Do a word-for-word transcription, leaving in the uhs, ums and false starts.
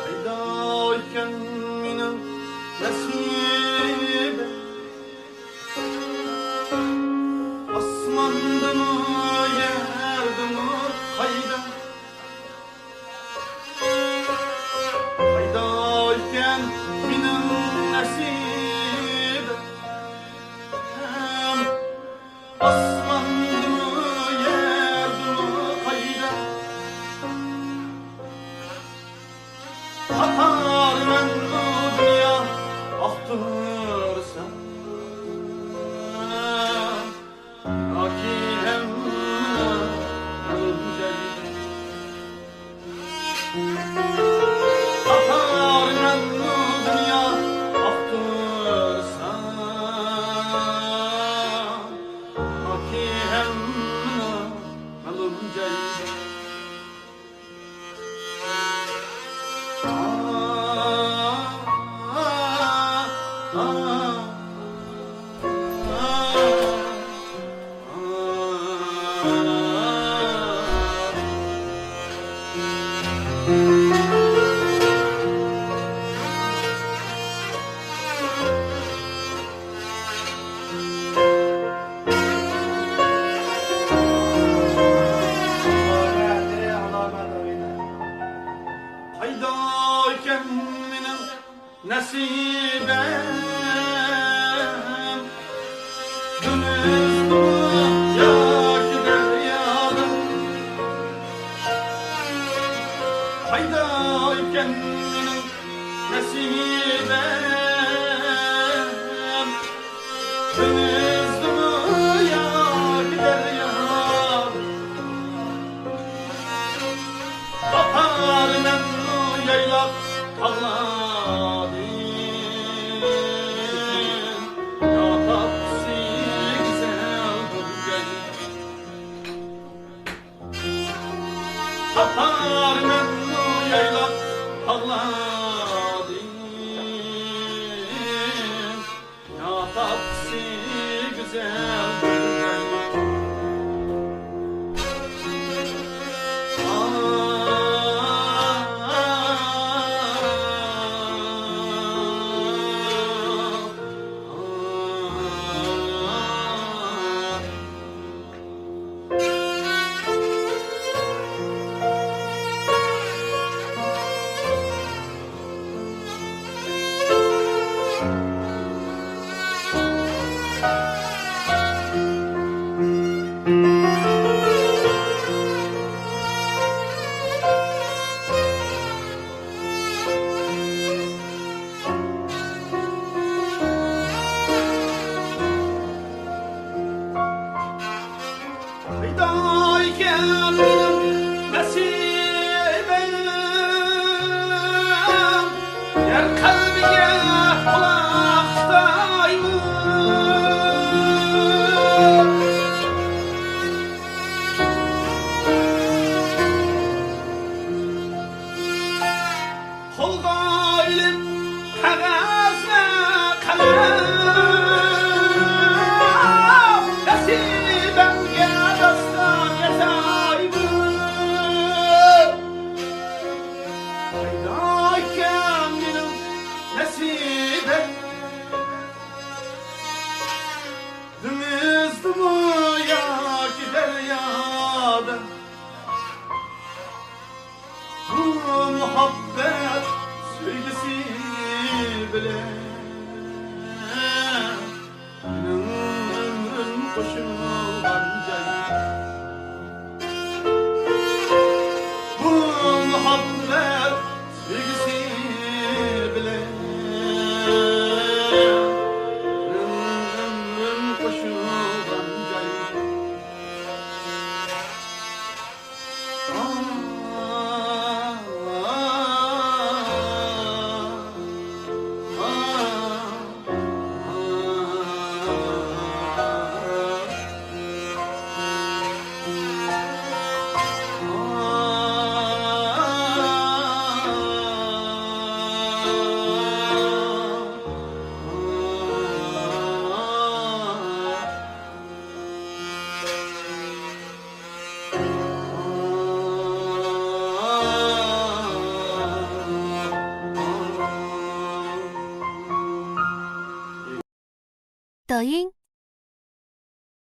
قايدا ئىكەن مېنىڭ نەسىبەم؟ ئاسماندىمۇ، يەردىمۇ، قايدا؟ قايدا ئىكەن مېنىڭ نەسىبەم؟ ئاسماندىمۇ، يەردىمۇ، قايدا؟ تاپارمەنمۇ دۇنيا ئاختۇرسام، ياكى ھەممىنى مەلۇم جايدا؟ تاپارمەنمۇ دۇنيا ئاختۇرسام، ياكى ھەممىنى مەلۇم جايدا؟ قايدا ئىكەن مېنىڭ نەسىبەم؟ دېڭىزدىمۇ ياكى دەريادا؟ قايدا ئىكەن مېنىڭ نەسىبەم؟ دېڭىزدىمۇ ياكى دەريادا؟ تاپارمەنمۇ يايلاپ تاغلاردىن، يا تاپسى گۈزەل بىر جاي؟ تاپارمەنمۇ يايلاپ تاغلاردىن، يا تاپسى گۈزەل بىر جاي؟ قايدا ئىكەن نەسىبەم؟ يەر قەلبىگە قۇلاق تۇتايمۇ؟ قولغا ئېلىپ قەغەز ۋە قەلەم، نەسىبەمگە داستان يازايمۇ؟ قايدا ئىكەن مېنىڭ نەسىبەم؟ دېڭىزدىمۇ ياكى دەريادا؟ بۇ مۇھەببەت سۆيگۈسى بىلەن مېنىڭ ئۆمرۈم قوشۇلغان جاي. 抖音，